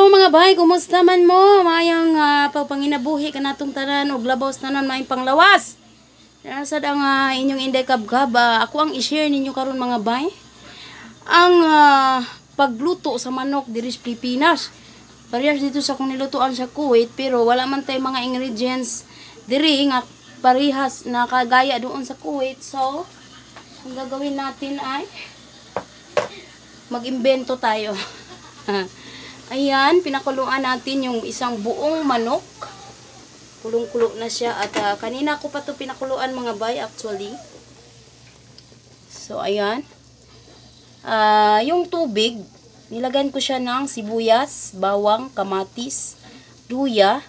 Hello mga bay, kumusta man mo? Mayang pagpanginabuhi kanatong tanan og labaw sa tanan maayong panglawas. Nasad ang inyong Inday Kabkab. Ako ang i-share ninyo karon, mga bay. Ang pagluto sa manok diri sa Pilipinas. Parehas dito sa kung nilutuan sa Kuwait, pero wala man tay mga ingredients diri nga parehas na kagaya doon sa Kuwait. So, ang gagawin natin ay mag-imbento tayo. Ayan, pinakuluan natin yung isang buong manok. Kulong-kulo na siya. At kanina ko pa to pinakuluan, mga bay, actually. So, ayan. Yung tubig, nilagyan ko siya ng sibuyas, bawang, kamatis, luya.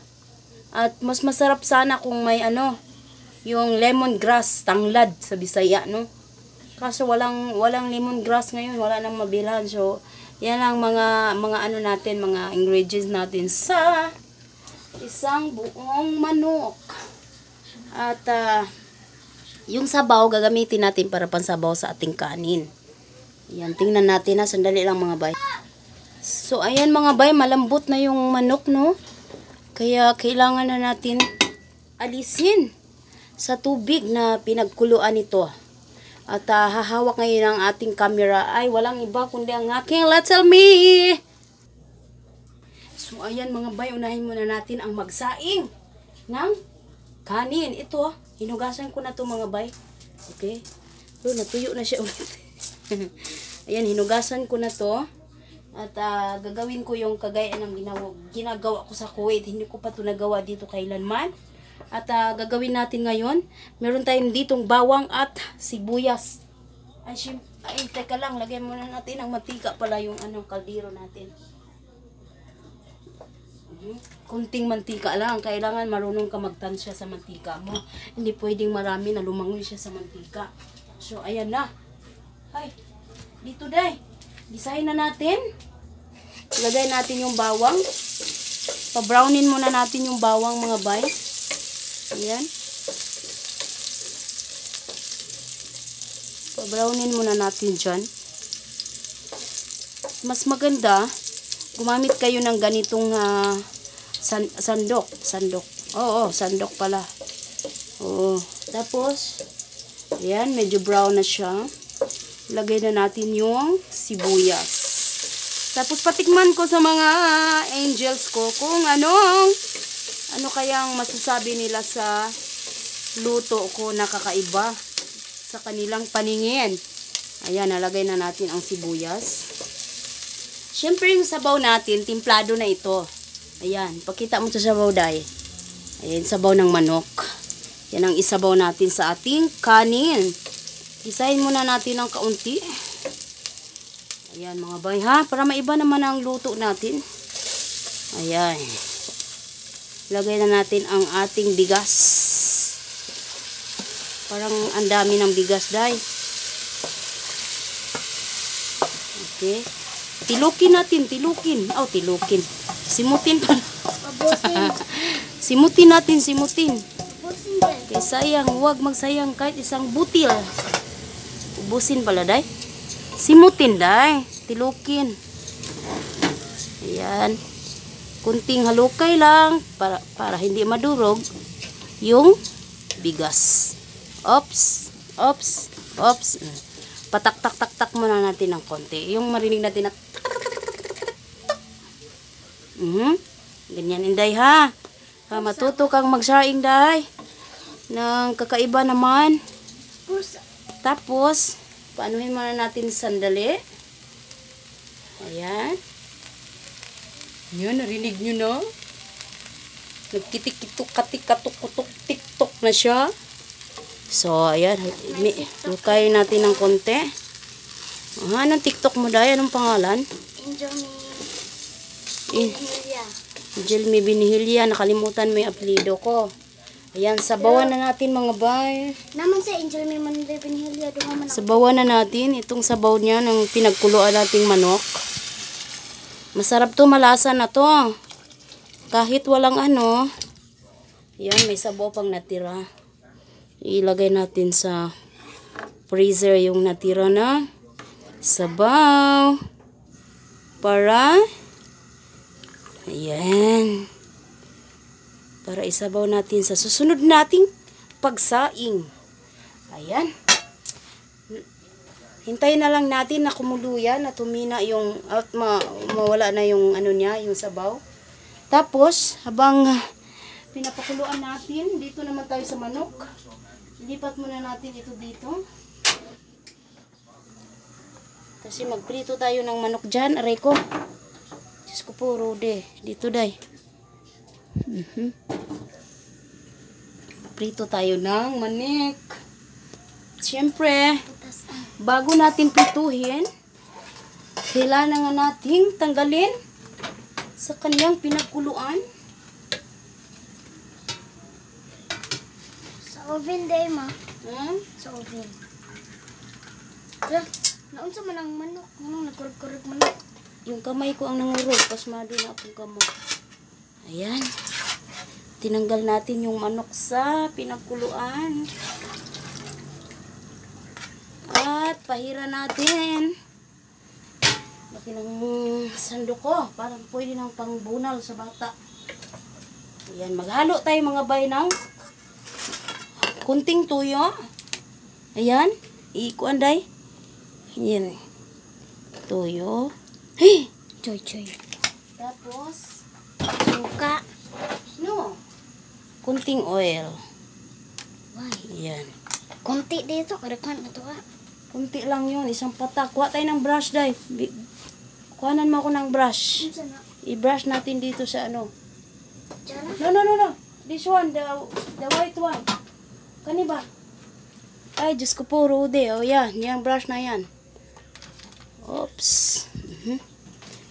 At mas masarap sana kung may ano, yung lemongrass, tanglad sa Bisaya, no? Kaso walang lemongrass ngayon, wala nang mabilhan. So, yan lang mga ano natin, mga ingredients natin sa isang buong manok. At yung sabaw gagamitin natin para pansabaw sa ating kanin. Yan, tingnan natin na, sandali lang, mga bay. So ayan, mga bay, malambot na yung manok, no? Kaya kailangan na natin alisin sa tubig na pinagkuluan nito. At hahawak ngayon ang ating camera ay walang iba kundi ang aking little me. So ayan, mga bay, unahin muna natin ang magsaing ng kanin. Ito, hinugasan ko na to, mga bay. Okay. So, natuyo na siya ulit. Ayan, hinugasan ko na to. At gagawin ko yung kagaya ng ginagawa ko sa Kuwait. Hindi ko pa to nagawa dito kailanman. At gagawin natin ngayon, meron tayong ditong bawang at sibuyas. Ay, ay, teka lang, lagyan muna natin ng mantika pala yung ano, kaldero natin. Kunting mantika lang. Kailangan marunong ka magtansya sa mantika mo. Hindi pwedeng marami na lumangoy siya sa mantika. So, ayan na. Ay, dito day. Gisahin na natin. Lagay natin yung bawang. Pa-brownin muna natin yung bawang, mga bay. Ayan. Pa-brownin muna natin dyan. Mas maganda, gumamit kayo ng ganitong sandok. Sandok. Oo, sandok pala. Oo. Tapos, ayan, medyo brown na siya. Lagay na natin yung sibuyas. Tapos, patikman ko sa mga angels ko kung ano kayang masasabi nila sa luto ko na kakaiba sa kanilang paningin. Ayan, nalagay na natin ang sibuyas. Siyempre, yung sabaw natin, timplado na ito. Ayan, pakita mo sa sabaw, day. Ayan, sabaw ng manok. Yan ang isabaw natin sa ating kanin. Gisahin muna natin ng kaunti. Ayan, mga bay, ha? Para maiba naman ang luto natin. Ayan. Lagay na natin ang ating bigas. Parang ang dami ng bigas, day. Okay. Tilukin natin, tilukin. Oh, tilukin. Simutin pa. Simutin natin, simutin. Okay, sayang, huwag magsayang kahit isang butil. Ubusin pala, day. Simutin, day. Tilukin. Ayan. Kunting halukay lang para hindi madurog yung bigas. Ops, ops, ops. Patak-tak-tak-tak muna natin ng konti. Yung marinig natin na tak. Ganyan, Inday, ha. Matuto kang magsaing, day. Ng kakaiba naman. Tapos, paanuhin muna natin sandali. Ayan. Yun, narinig nyo, no? Nagkitikitok, katikatok, tiktok na siya. So, ayan. Lukayin natin ng konti. Anong TikTok mo, day? Anong pangalan? Angel Me Binhilia. Angel Me Binhilia. Nakalimutan mo yung apelido ko. Ayan, sabawan na natin, mga bay. Naman sa Angel Me Manday Binhilia. Sabawan na natin. Itong sabaw niya ng pinagkuluan nating manok. Masarap to, malasa na to. Kahit walang ano. Yan, may sabaw pang natira. Ilagay natin sa freezer yung natira na sabaw. Para Ayan. Para isabaw natin sa susunod nating pagsaing. Ayan. Hintayin na lang natin na kumulo yan, na tumina yung, at mawala na yung ano niya, yung sabaw. Tapos, habang pinapakuluan natin, dito naman tayo sa manok. Lipat muna natin ito dito. Kasi magprito tayo ng manok dyan. Aray ko. Diyos ko po, Rode. Dito, day. Prito tayo ng manik. Siyempre, bago natin prituhin, kailangan nga nating tanggalin sa kanyang pinagkuluan. Sa oven day, ma. Hmm? Sa oven. Ala, naunsa man ang manok? Anong nagkurog-kurog manok? Yung kamay ko ang nangurog, pasmado na akong kamay. Ayan. Tinanggal natin yung manok sa pinagkuluan. At pahira natin. Laki ng sandok ko. Parang pwede ng pangbunal sa bata. Ayan, maghalo tayo mga bay ng kunting tuyo. Ayan. Ikuan day. Ayan. Tuyo. Hey! Choy, choy. Tapos, Suka. no. Kunting oil. Why? Ayan. Kunti dito, karakan na to ah. Kunti lang yun. Isang patak. Kuha tayo ng brush, day. Kuhanan mo ako ng brush. Unsa na? I-brush natin dito sa ano. Jara? No, no, no, no. This one, the white one. Kani ba? Ay, Diyos ko po, Rudy. Oh, yan. Yung brush na yan. Oops.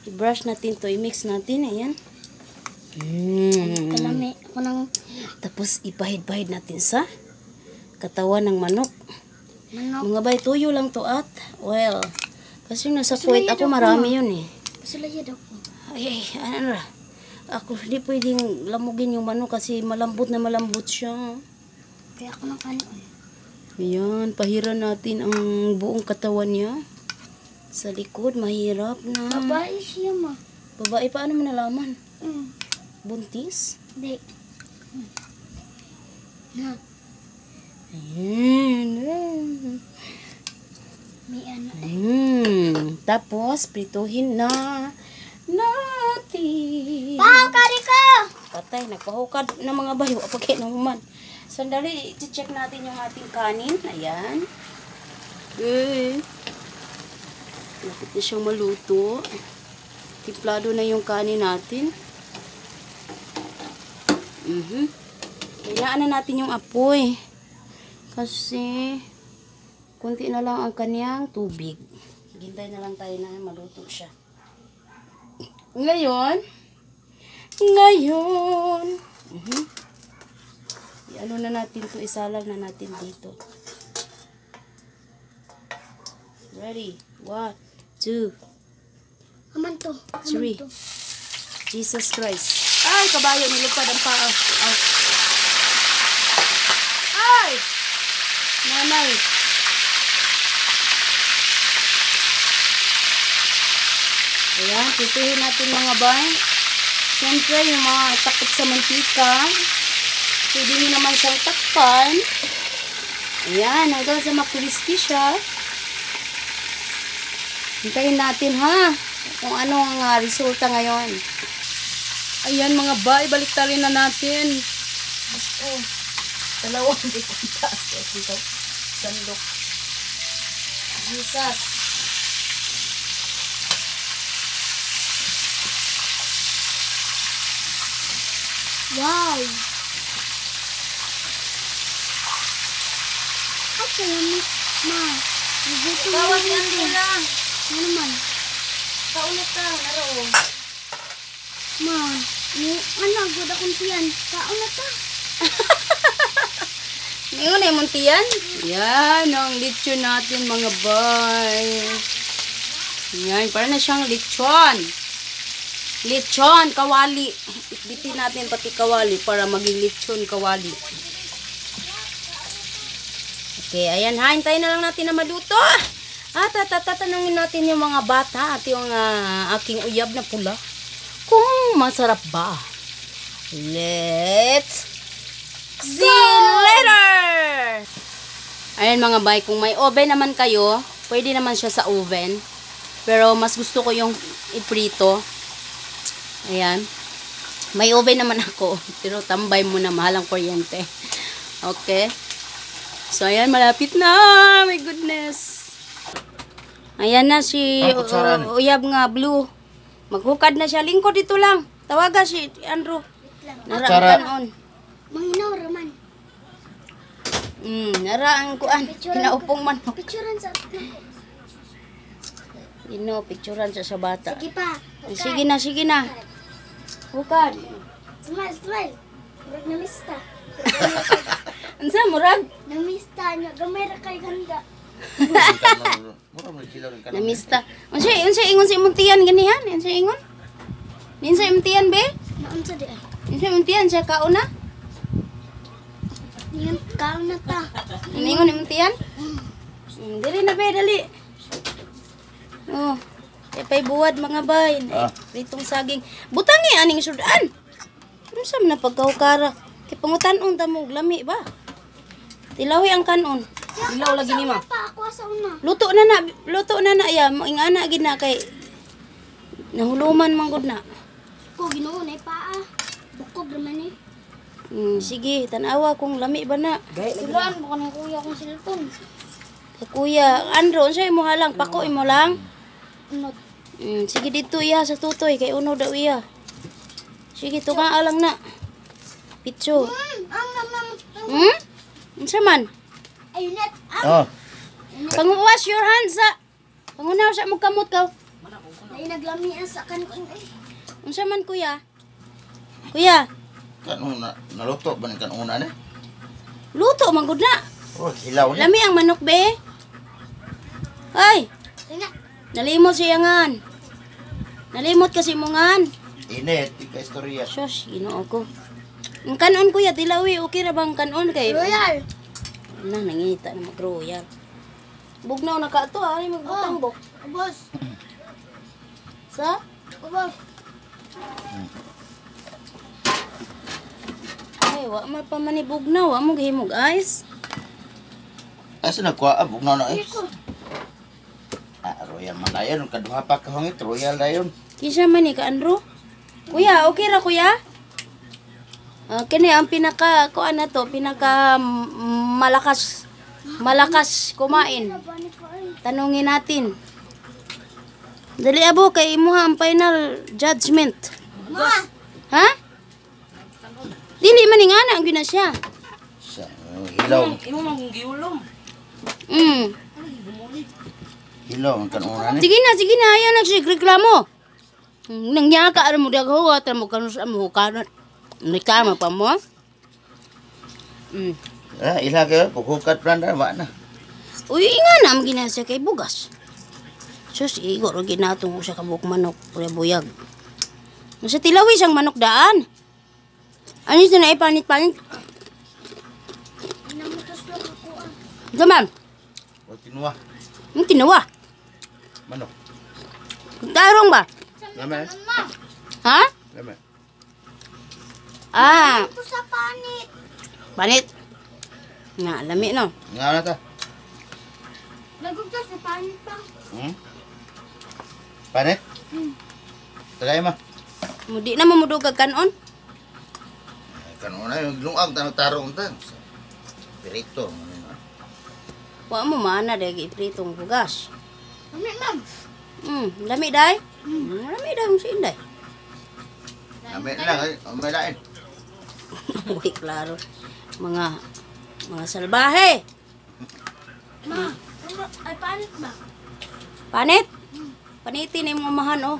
I-brush natin to. I-mix natin. Ayan. Kalami ako ng Tapos, ipahid-pahid natin sa katawan ng manok. manok. Mga bay, tuyo lang to at well, kasi nasa Kuwait Pasulaya ako, daw marami ko, yun eh. Pasulaya daw ko. Ay, ay, ano na? Ako, hindi pwedeng lamugin yung manok kasi malambot na malambot siya. Kaya ako ng kanin. Ayan, pahira natin ang buong katawan niya. Sa likod, mahirap na. Babae siya, ma. Babae, paano mo nalaman? Buntis? Di. Na, Ayan. may ano. Tapos, prituhin na natin. Pahaw ka ko! Patay, nagpahukad ng mga bayo. Apagay na naman. Sandali, i-check natin yung ating kanin. Ayan. Eh. Lapit na siyang maluto. Timplado na yung kanin natin. Kailangan na natin yung apoy. Kasi, kunti na lang ang kanyang tubig. Gintay na lang tayo na maluto siya. Ngayon, i-ano na natin to, isalang na natin dito. Ready? 1, 2, Aman to. Aman 3. to. Jesus Christ. Ay, kabayo, nilupad ang paa. Ay. Ay! Nanay. Ayan, prituhin natin mga bay. Siyempre, yung mga takot sa mantika, pwede nyo naman siyang takpan. Ayan, hanggang sa makrispy siya. Hintayin natin ha, kung ano ang resulta ngayon. Ayan mga bay, baliktarin na natin. Diyos ko, dalawang taas. Dito, sandok. Jesus. Wow! Ay, kalami. Ma, gutom Bawas na yan din. lang. Ano naman? Kaunit ka, naro. Ma, ni, ano, good akong tiyan. Kaon na ta. Ngayon ay muntiyan. Yan ang lechon natin mga bay. Yan, para na siyang lechon. Lechon, kawali. Bitbitin natin pati kawali para maging lechon kawali. Okay, ayan ha. Hintayin na lang natin na maluto. At tatanungin natin yung mga bata at yung aking uyab na pula. Kung masarap ba. Let's see later! Ayan mga bay, kung may oven naman kayo, pwede naman siya sa oven. Pero mas gusto ko yung iprito. Ayan. May oven naman ako, pero tambay muna, mahal ang kuryente. Okay. So ayan, malapit na. My goodness. Ayan na si Ang kutsara ni. uyab nga blue. Maghukad na siya. Lingkod dito lang. Tawaga si Andrew. Nara ang Kutsara. kanon. Mahinaw raman. Nara ang kuan. Pinaupong manok. Picturean sa Ino, picturean siya sa bata. Sige pa. Sige na, sige na. Hukad. Smile, smile. Murag namista. Unsa murag? Namista niya. Gamay ra kay ganda. Mura mo sila rin kanon. Namista. Unsa unsa ingon sa imong tiyan ganihan? Unsa ingon? Unsa imong tiyan be? Naunsa di ay. Unsa imong tiyan siya kaon na? Ingon kaon na ta. Ingon imong tiyan? Dili na be, dali. Oh. Kay pay buwad mga bay. Ah. Pritong saging. Butangi aning sudan. Unsa man na pagkahukara? Kay pangutan-on ta mo og lami ba? Tilawi ang kanon. Ilaw lagi nima. Pa ako sa una. Luto na na ya, ingana gid na kay nahuluman man gud na. Ko Ginoo na paa. Bukog raman ni. Sige, tan-awa kung lami ba na. Tulaan mo kanang kuya kong cellphone. Kay Kuya, Andro, unsa imo halang? Pako imo lang? Unod. Sige dito iya sa tutoy kay uno daw iya. Sige, tunga lang na. Pitso. Am am am. Hmm? Unsa man? Ay net. Oh, Pang-wash your hands sa. Pangunaw sa mo kamot ka. Ay naglamian sa kan ko. Ay. Unsa man kuya? Kuya, kanuna naluto ba ni kanuna ni? luto man gud na. Oh, hilaw ni. Lami ang manok be. Ay, Ingat. nalimot siya ngan. Nalimot kasi mo ngan. Init di ka istorya. Sus, Ginoo ko. Ang kanon kuya, tilawi, okay ra bang kanon kay? Royal. Na, nangita na mag-royal. Bugnaw na ka to, ah, ay magbutang bok. Ubos. Sa? Ubos. Ay, wa man pa man ni bugnaw, wa mo gihimog ice. Asa nagkuha bugnaw na eh. Iko. Ah, royal man dayon kaduha pa ka hangit royal dayon. Kinsa man ni ka Andrew? Kuya, okay ra kuya? Ah, kini ang pinaka kuan na to, pinaka malakas malakas kumain. Bani ko ay. Tanungin natin. Dali abo kay imuha ang final judgment. Ma. Ha? Dili man ning ana ang gina siya. Sa oh, hilaw, Imo man kung giulom. Hilaw ang kanuna ni. Sige na, ayaw nagsigreklamo. Nangyaka ra mo dagho at mo kanus mo kanon. Nikama pa mo. Ah, ila kayo pughukat plan ra wa na. Uy, nga na ang gina siya kay bugas. Sus, igo ra ginatong ko sa kabuk manok, pre buyag. Sa tilawi siyang manok daan. Ano ito na ipanit-panit? Namutos lang ako ah. Gamam, O tinuwa. ang tinawa. Manok. Tarong ba? Lame. Ma. Ha? Lame. Ah, Ito sa panit. panit. Nga, lami no. Nga na ta. Nagugtas sa panit pa. Panit? Tagay ma. Mudi na mamudugag kanon. Kanuna yung lungag tanong tarong ta. Pirito. Wa mo maana dahil ipritong bugas. Lami ma'am. Lami day. Lami day mo si Inday. Lame lang ay, may lain. Uy, klaro. Mga salbahe. Ma. Ay panit ba? Panit? Panitin yung umahan, oh.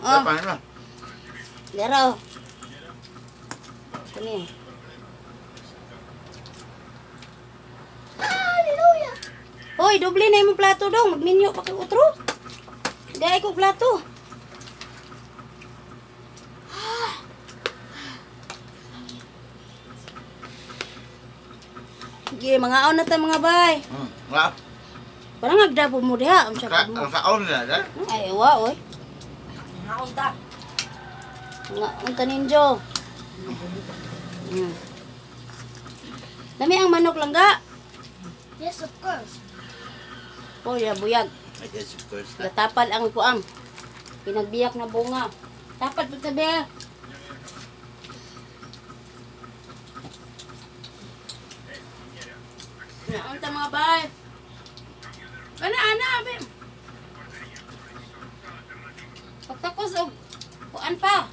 Oh. Oh, Panit ma. dara, oh. Kani. Hallelujah. Hoy, doble na imong plato dong. Magminyo pa kag utro. Gay ko plato. Sige, mga on na ta mga bay. Nga. Parang nagdabo mo diha. Unsa Ka ka mo? ang kaon na da. Ay, wa oy. Haon ta. Nga, unta ninjo. Lami ang manok langga. Yes, of course. Oh, ya buyag. Yes, of course. Gatapal ang kuang. Pinagbiyak na bunga. Dapat pud tabi. Naunta mga bay. Ana ana abi. Pagtapos og kuan pa.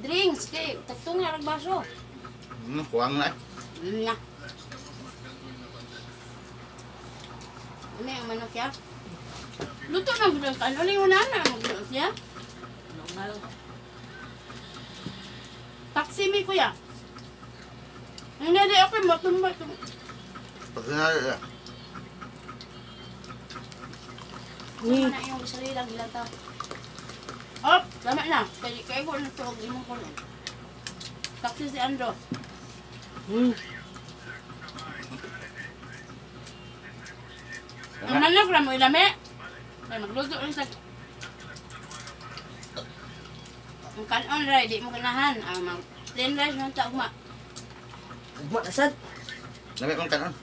Drinks kay tagtunga rag baso. Kuang na. Na. Ano ang manok ya? Luto na gud ang kanon ni una na magluto siya. Taxi mi kuya. Hindi di ako matumba ito. Pagsinari. Tama na yung sarilang hilata. Op, tama na. Kaya kaya ko na ito imong kuno. Taxi si Andro. Ang manok ra mo ilame. Kay magluto rin sa ang kanon ra di mo ganahan. Ang mag plain rice man ta ugma. Ugma na sad. Lami kong kanon.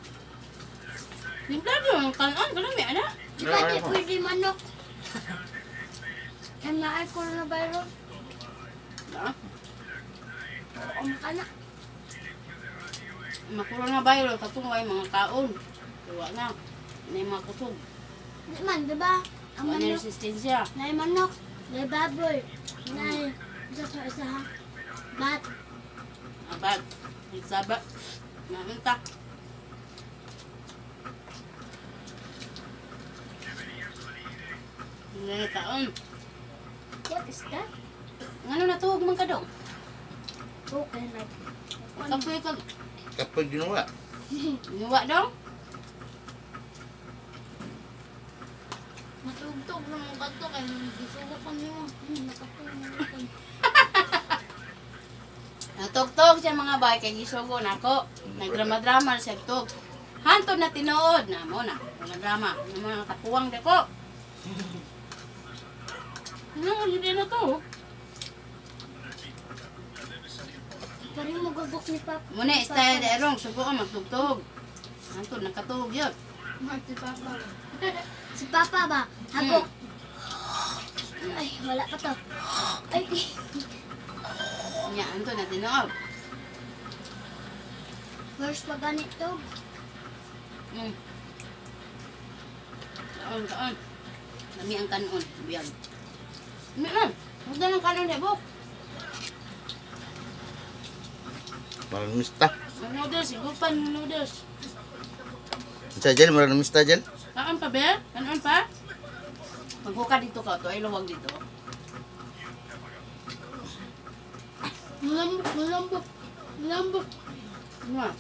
Timplado ang kanon kalami ana. Di ba di pwede manok? Kaya naay coronavirus. Ha? Oo, makana. Mga coronavirus katong way mga kaon. Wa na. Na yung mga kusog. Di man, di ba? Ang Wa na manok, resistensya. naay manok, naay baboy, naay isa sa isa ha. Bat. Abag. Nagsaba. Naunta. Mga kaon. What is that? Ngano natuog man ka dong? Okay, like. Kapoy ka. Kapoy ginawa. Niwa dong? Matugtog na mga kato kaya nagisugo kami mo. Nakatulog na kami. Natugtog siya mga bay kay gisugo nako. Nagdrama-drama siya tug. Hanto na tinuod na mo na. Mga drama, ng mga kapuwang dako. Ano yun na to? Parang mo gagok ni Papa. Muna style de erong sugo ka magtugtog. Hanto nakatug yun. Si Papa. Si Papa ba? Hagok. Ay, wala pa to. Ay, Nya hanto na tinuod. first pa ganito. Kaon, kaon. Lami ang kanon, biyag. Lami man. Huwag na ng kanon, hebok. Marang mista. Ang noodles, igupan ng noodles. Sa jel, marang mista jel. Kaon pa, be? Kanon pa? Maghuka dito ka, to ay luwag dito. Malambot, malambot. Malambot. Ano?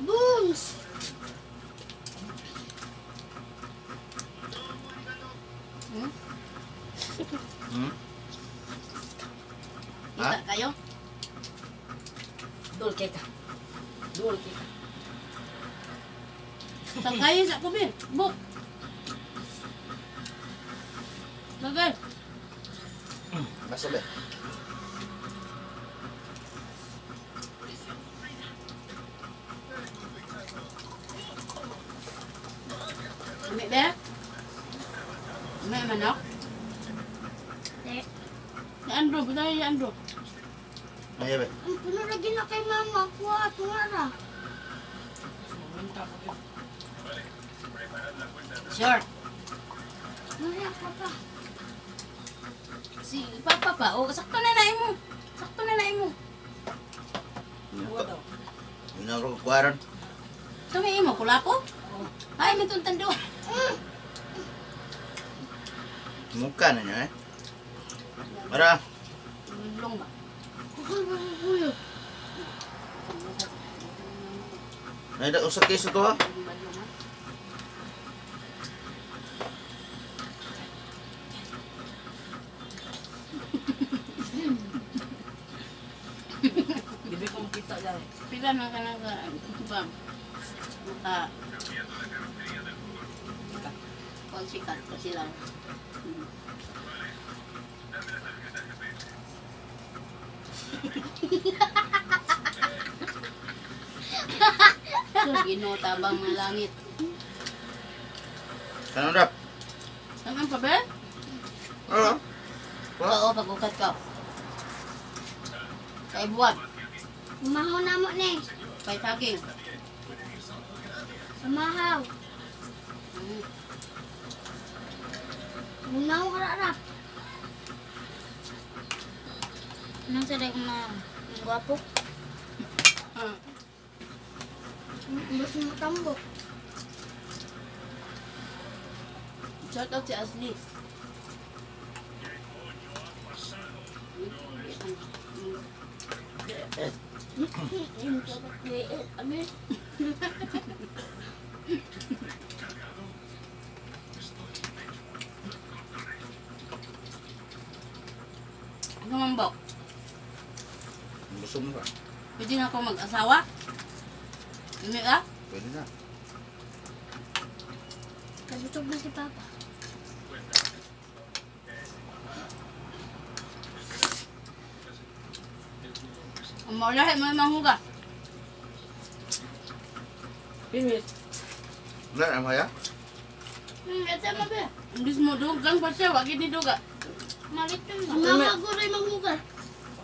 Booms! Kita kayo? Dol kay ka. Dol kay ka. Sangkayin sa kubin. Buk. Bagay. Basta ba? Umi be? Umi manok? Eh, Si Andrew, buta si Andrew. Ay, be. ang puno lagi na kay mama. Kuha, tunga. Sure. Nariya ka pa. Si Papa pa. O, sakto na na imo. Sakto na na imo. Inaro ko kuwaron. Tumi imo, kulako? Ay, may tuntando. Mukha na niya eh. Mara. Long ba? Ay, da usa keso to ha. Gabi ko makita. Bata dali. Pila na ka na ka, bam. Maka, kung sikat pa sila. So, Ginoo tabang mga langit. Ano rap? Saan pa ba? Oo. Oo, pag-ukat ka. Kay buwan, Umahaw na mo ni. kay saging. Umahaw. Umahaw ka rap. Anong sa daig mga gwapo? Ah. Gusto mo tambok. Shout out si Ashley. Ano man ba? Busog mo ka. Pwede na ako mag-asawa? Hindi ka? Pwede na. Kabusog na si Papa. Ang maulahi mo yung manghuga. Pinit. Wala, ang haya? Ito mo ba? Imbis mo dugang pa siya, wag ni duga. Malit yun. Si Mama guray manghugas.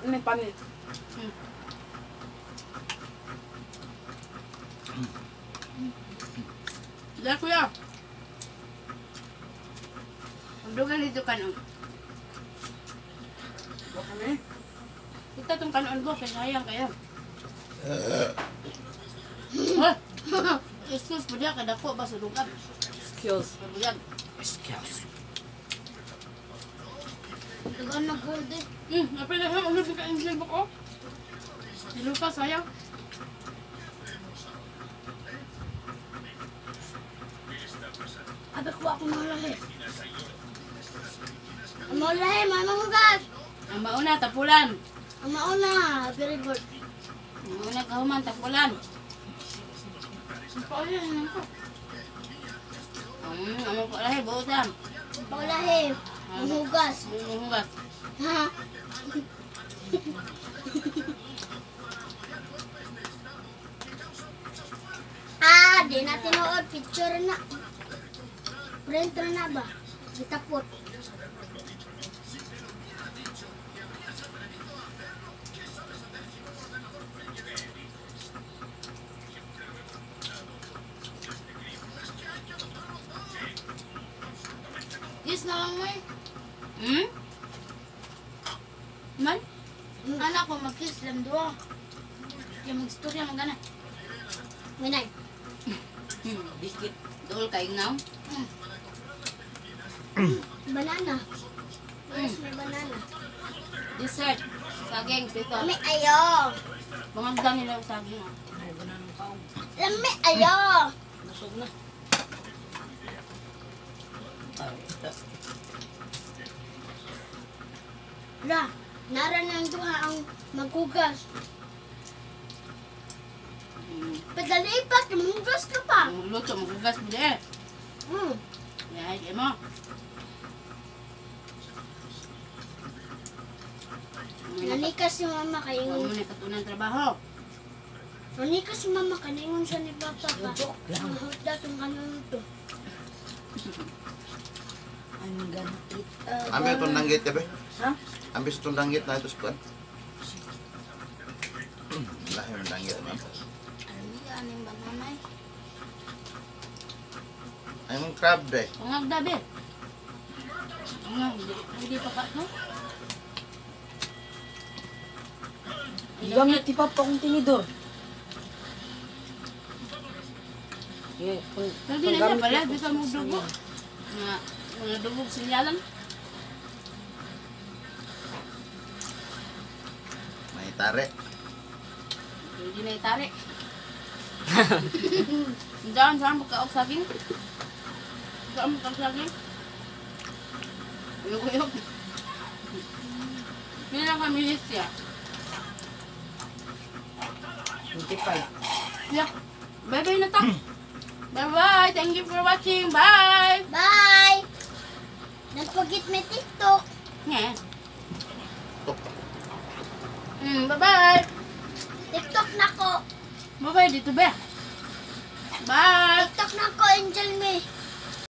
May panit. Dahil kuya. Ang dugan dito kanon. Kami. Kita tong kanon ko, kaya sayang kayo. Huh? Excuse po diya, kadako ba sa dugan? Skills. Kabuyan. Excuse. Dugan na gold eh. Napila siya, ulo sa kain ko. Si Luca, sayang. Abi ko ako malahi. Ang malahi, may manghugas. Ang mauna, tapulan. Ang mauna, very good. Ang mauna kahuman, tapulan. Ang maulahi, buotan. Ang maulahi, manghugas. Manghugas. Ha? Ah, di na tinuod. Picture na. Print na ba? Gitapot. Yes na lang mo eh. Hmm? Man? Anak ko, mag-kiss lang doon. Kaya mag-istorya magana. Minay. Dikit. Dool kayo now? Banana. Yes, may banana. Dessert. Saging, pito. Lami ayo. Pangagda nila yung saging. Ah. Ay, banana kaong. Lami ayo. Busog na. Ay, ito. Ra, nara ng duha ang maghugas. Padali pa, maghugas ka pa. Ang luto, maghugas mo eh. Yahay, di mo. Nanikas si mama Huwag kayo. mo na katunan trabaho. Nanikas si mama kaningon siya ni papa ka. Joke lang. Mahutda tong kanon to. I'm gonna eat a Ambi itong danggit, gabi. Ha? Ambi itong danggit na ito sa kuwan. Lahi ng danggit, ma'am. Alam niyo anong banana eh. Ay, mong crab, day. Pangagda, be. Ano, hindi pa ka, no? Gigamit ti Papa akong tinidor. Yeah, kung Pwede na siya pala, di ka mo dugo. Nga, mga dugog sinyalan. May tare. Hindi na itari. Diyan, saan magkaok saging? Saan magkaok saging? Uyok-uyok. Hindi lang kami siya. 25. Yeah. Bye-bye na ta. Bye-bye. Thank you for watching. Bye! Bye! Don't forget my TikTok. Yeah. Tok. Bye-bye. TikTok na ko. Bye-bye dito ba? Bye! TikTok na ko, Angel me.